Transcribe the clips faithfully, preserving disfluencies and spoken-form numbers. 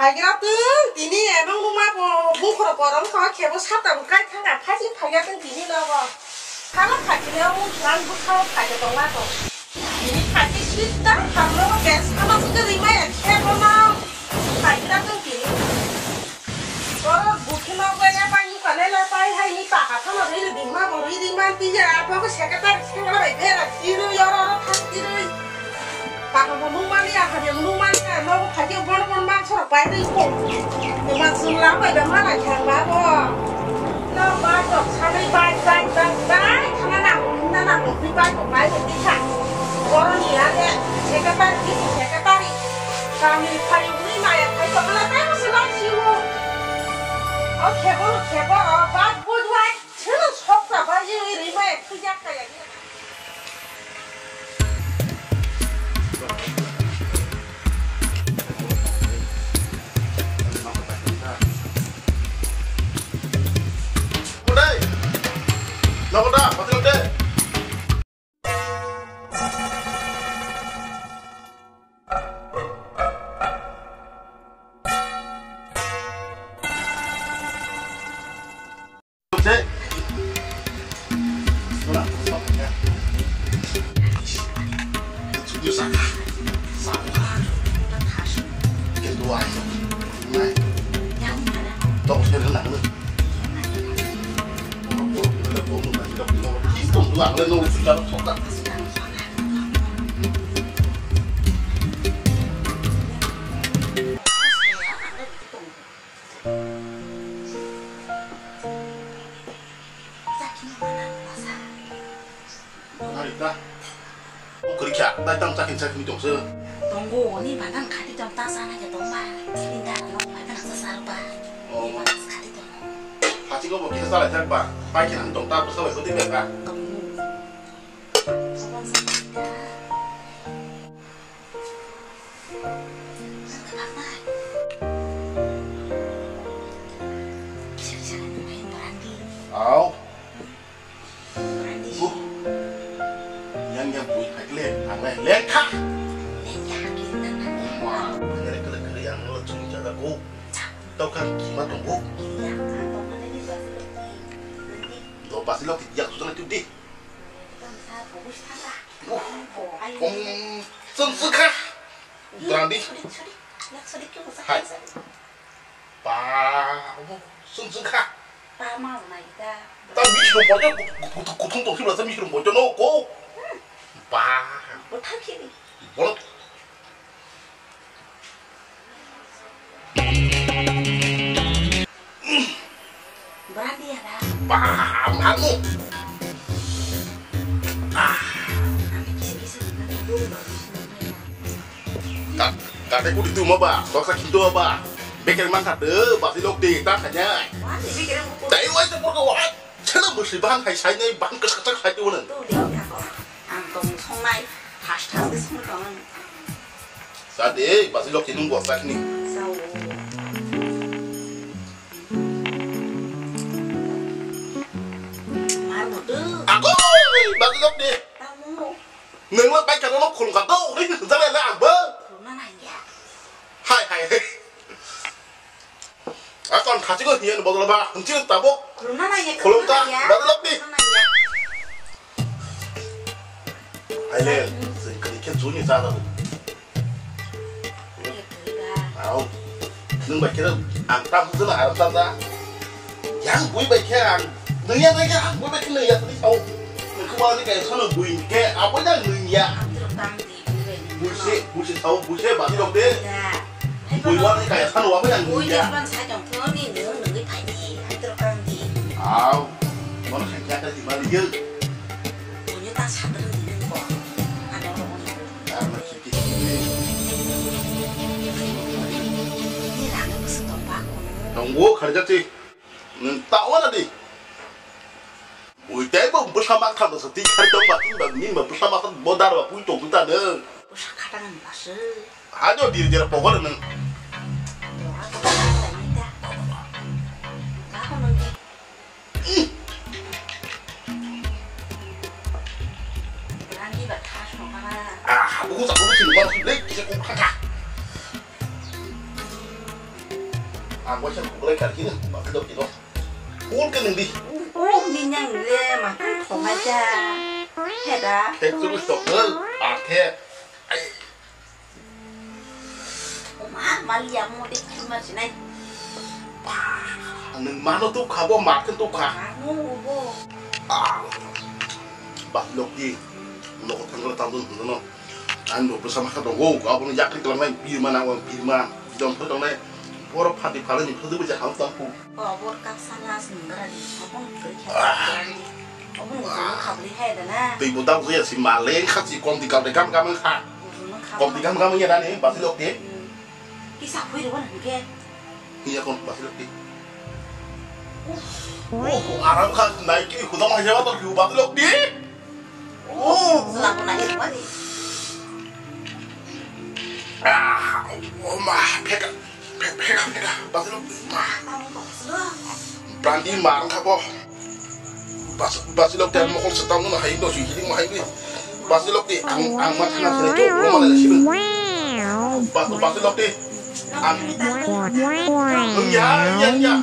Phaikhe tong tini ebong numa bo bungkhoro borok wngkha khebo sata bo kai thangkha phasing phaikhe tong tini nogo. Salo phaikhe o mung thang bwkhao phaikhe tongma tong. Tini phaikhe sita hamlo gas hama sita rimai khebo nang. Phaikhe tong tini. Oro bukhi no gaya pai nukha le le pai hai ni paka thano ri ri ma bo ri ri man ti ya apa ko secretary sengla bai bera ti ru yoro ro thang ti ru. Paka bo nung mani ya, hadi nung mani ya, nogo phaikhe bon bon mangso rok pai ri ko. Ema sung la bai ba mana khyang ba bo. No ba tok sanai bai bai bai bai khana na na na ko bai ko bai ko ti kha. Boroni ya le secretary ti secretary. Kami phari uri maya khai ko mana tai mo se bai si wo. O khebo khebo o ba bu bai se no sok sa bai ri maya khujak kaya. Nari ta. O kwrwi kha, bai tang chakhin chakhin tong se. Tongo, ni badan khati tong ta sana khe tong ba. Ni da no badan sa sar ba. Oh. Ni badan khati tong. Phachi ko bo kisa salai thak ba. Pai khe nang tong ta bwsa bai bwtwi bai ba. Tongo. Sabang sa ta. Au. Yang yang bui phai kle, ang lai leng kha. Wah, ang lai kle kle yang lo chung jaga ko. Tau kan kima tong ko. Do pasi lo yang sudah itu di. Om, sum sum kha. Drandi. Hai. Pa, sum sum kha. Ta mi sum bojo, kutung tong sibla ta mi sum bojo no ko. Pa. Bono. Berani ya, Bang? Paham aku. Ah. Ka-, kate ku ditu ma ba, toksa khinto ba. Beker man kate, basi lok de, ta kanya. Wah, ni beker yang kuku. Dai wai te porko wah. Chana musi bang hai sai nai bang kesak kesak sai tu nang. Tu de ka ko. Ang tong songnai, thas thas ke song tong. Sa de, basi lok chinung bo sak ni. Sao. Mar mo tu. Ako, basi lok de. Tamu. Nengla bai kano khulung ka do, ri jale le ang bo. Khulung na nang ya. Hai, hai, hai. Akon khachi ko hiyan bodol ba, hwnchi tabuk. Khulumna naiya, khulumta, khulumna naiya. Badalok ni. Khulumna naiya. Aile, sing kani khe juni sa na. Iya, iya. Au. Nung bai khe ang ta bujana aram ta ta. Yang bui bai khe ang. Nung ya bai khe ang bui bai khe nung ya tadi sau. Nung kuma ni kai sono bui khe abo jang nung ya. Ang terus tang di. Buise, buise sao, buise bani rok de. Bui wani kaya sanu wama yang bui ya. Bui de ban sai tong thung ni nung nung ni phai di, hai tro kang di. Au, mono khai kya kari di mali ye. Bui ta sa tro di nung ko. Ano rok ni. Ar ma chiki chiki. Ni rang ni busu tong ba ko. Tong wo khari jati. Nung ta wana di. Ui, tei bo bwsa mak thang sa ti khai tong ba, tin ba, nin ba bwsa mak thang bo dar ba pui tong ta ne. Bwsa khatang ni ba se. Ha jo dir dir pokol nung. Bo a ko ta ni ta. Ka ko nung ke. Rani ba thas no ka na. Ah, bu sa bu si ba le ki ko kha kha. Ang waisa buklai kar kini, bakti dok kino. Full ke nung di. Oh, ni nyang le, ma tu thong aja. Heda. Hek tu stok le, akhe. Ai. Ma, mali yang mo dik cuma sinai. Nung mano tu khabo, ma tu kha. Anu bo. Ah. Bakti dok di. Lo ko thang le tang dun, no. Ang bo bwsa makha tongo, aboni yakri kwlangnai birma nang, o birma. Jong pho tongnai, borok phati phalani phudu bo je ham tang pu. O bor kak sana sini berani, abong kri khe berani. Abong jong khabri hai dana. Tei bo dang jaya si maleng kha si kom di kal de kam kam kha. Kom di kam kam ya dani, basi lok de. Kisa hui ro ban ke. Iya kon basi lok de. Oh, aram kha nai ki khudam hai jawa to basi lok de. Oh, selaku nangis mani. Ah, oh ma, pheka, phe-, pheka, pheka, basi lok, ma. Brandi ma ang kha bo. Bas-, basi lok te mokol se tamu na hai do si hili ma hai ni. Basi lok te ang, ang ma thana se jo, lo ma le si. Bas-, basi lok te. Ang. Ya, ya, ya.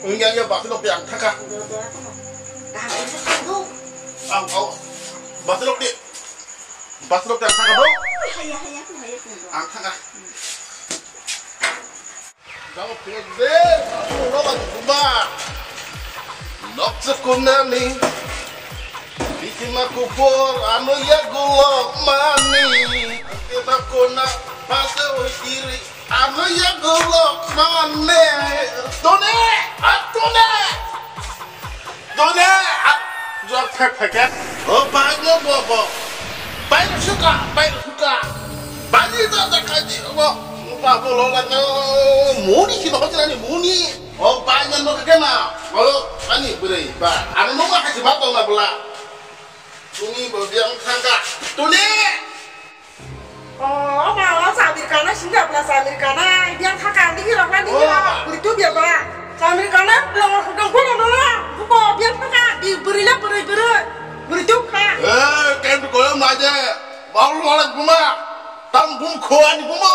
Ang ya, ya, basi lok te ang thaka. Ang, ang. Basi lok te. Basi lok te ang thaka do. Ang thaka. Jabo pek de, aku roba kuma. Nok sekunani. Bitima kupur, ano ya gulok mani. Kita kuna, masa wikiri. Ano ya gulok mani. Tune, atune. Done, ah, jok thek thek ya. O bai no bo bo. Bai no suka, bai no suka. Bai ni da da ka ji bo. Ba bo lo la no. Muni si ba ko ni muni. O bai no no ka na. O ani bwrwi ba. Ano no ka si ba to na bla. Tuni bo biang thangka. Tuni. O, o ma, o chamir kana, singga bla chamir kana, biang thaka, digi rok na, digi rok, buri tu biang ba. Chamir kana, bla rok dong kono no, buko biang thaka, bi buri la buri buri, buri tu kha. Eh, ken tu koyo maje, baul wala buma, tam bum kho ani buma.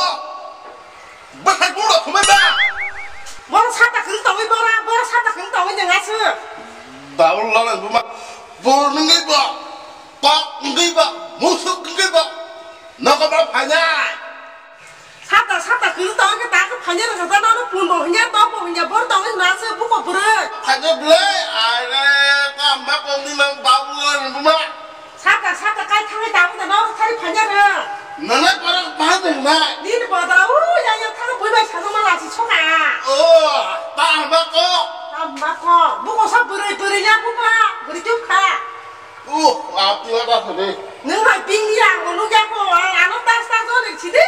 Bahai bum rok khumai ba. Boro sata khil tawai bora, boro sata khil tawai jeng asu. Baul wala buma, bor nungi ba, kok nungi ba, musuk nungi ba. Nogo ba phainai. Sata, sata kwrwi tong khe ta khe phainai rwkha ta, nono pun bo hwnya, tok bo hwnya, bor tong hwna se buko bwrwi. Phainai bwlai, ai re, ta ma kong ni mang babu le buma. Sata, sata kai thangai ta bwta nono thari phainai rw. Nana para bahai de na. Nini bodra u ya ya thang bui bai sajama lachi soka. O, ta ma ko. Ta ma ko. Buko sa bwrwi bwrwi ya buka, bwrwi tuk kha. Uh, ati ada sini. Nung hai bini ang nung ya ko, ano tas tas o rik sidi.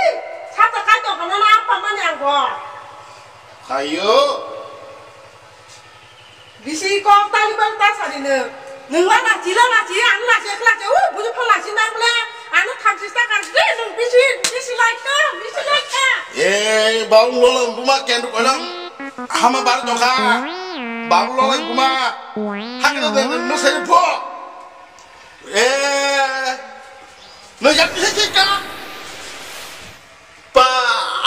Sata kai to kono na apa mani ang go. Ayo. Bisi kok tali bang tas hari nung. Nung la na chila na chi, ano na chi, la chi, uh, buju phala chi nang le. Ano tham sista kan sidi, nung bisi, bisi like ta, bisi like ta. Eh, bang lolang buma kendu kolang. Hama bar doka. Bang lolang buma. Hakna de, no sai po. Eh, no yak bisa chika. Pa,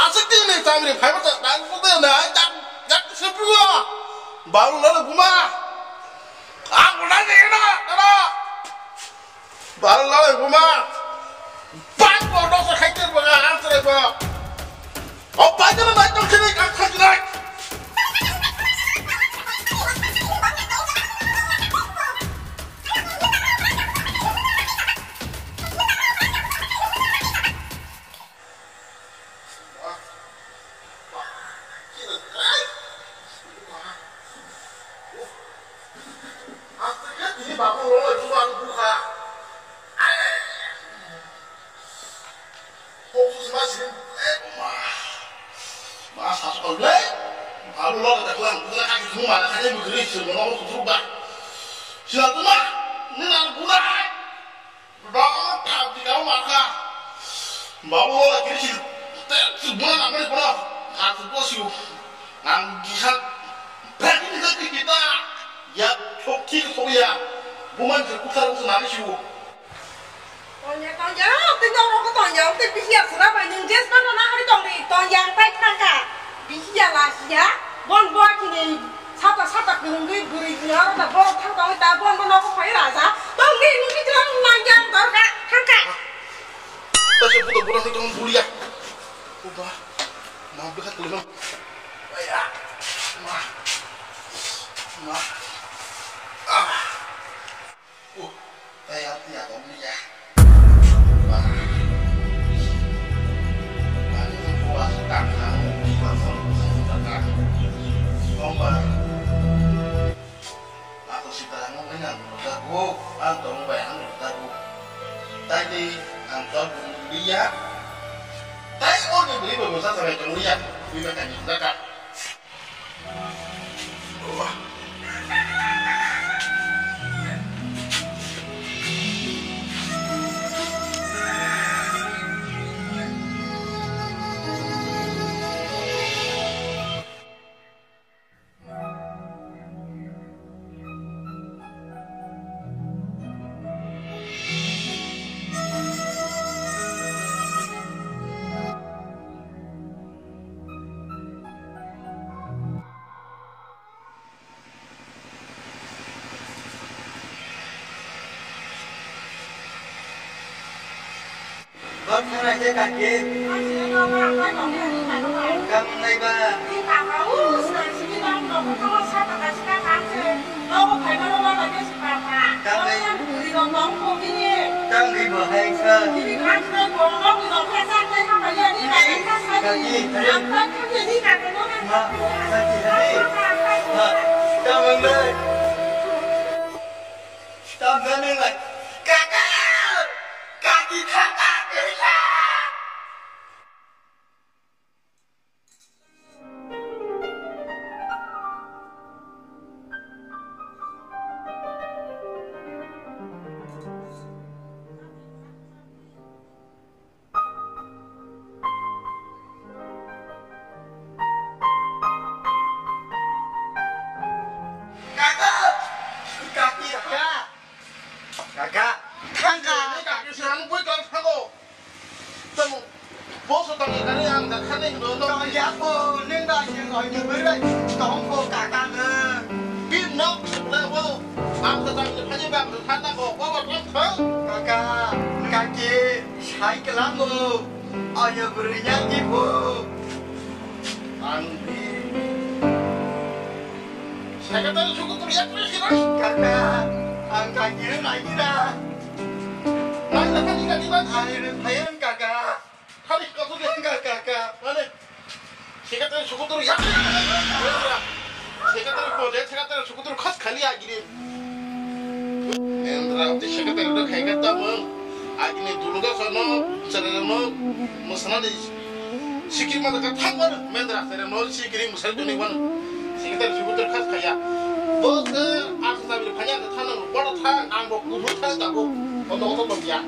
asik di ni tamri phai mata dang ko de na, yak, yak sepuwa. Baru lalu buma. Aku nanya na, na. Baru lalu buma. Bang ko dosa khaikir banga answer ba. O pai jana nai tong sini kak kak nai. Ini bapak lo itu baru buka. Fokus masih. Eh, ma. Ma sa so le. Babu lo da klang, da ka ki thuma, da ka ni mugri su mo ko su ba. Sila tu ma. Ni na bu na. Ba ka di ka ma ka. Babu lo da ki si. Te su bu na ma ko. Ka su ko su. Ang di sa. Ba ni ka ki ta. Ya thok thik so ya. Bu man ka ku thar su na ni su. Tongya, tongya, tei norok tongya, tei bisi ya sura bai nung jes mano na hari tongri, tongya ang tai thangka. Bisi ya. Kono tong bulia. Uba. Ma bwkha tuli ma. Aya. Ma. Ma. Ah. Uh. Taya tiya tong bulia. Ba. Ba ni tong bulia. Tang tang. Ba tong bulia. Tong ba. Ako si Tarang wngkha ang rwjago, ang tong bai ang rwjago. Tai tei ang tong liya. Tai o ni bwrwi bo bwsa sabai tong liya. Bwrwi bai kaisa wngkha. Bok thangnaise kaki. Kam naiba. Tangwi. Tangwi bo hai kha. Kaki. Ma, kaki hai. Ma, tamang dai. Tamang dai. Kaka. Kaki kaka kaka. Kaka! Kaki, kaka! Kaka! Kaka! Kaki, sirang bui kang thango. Tamo, boso tangwi kani ang da khani hino no. Tamo ya po, neng da yang oi ni beri bai tong ko kaka ne. Bin nok sebelah bo, ang da tangwi phani bang da thana ko, ko ko tong tho. Kaka, kaki, sai kelango, ayo beri nyanyi po. Ang di. Secretary suku tu ya kiri kiri. Kaka, ang kaki ne lagi da. Nang na kani kani ba. Ayo ne phayan kaka. Kani kau tu dia. Kaka, kaka. Mana? Secretary suku tu ya. Secretary ko de, secretary suku tu khas khali agiri. Mendra, te secretary do khai kata mo. Agini duluga sono, sereno, musana di. Sikir mata ka thang wan, mendra sere no sikiri musal duni wan. Sikir tar subutar khas khaya. Bo ke asa sabi khaya ka thana bora thang ang bo kubu thang ta bo. Kono kono ya.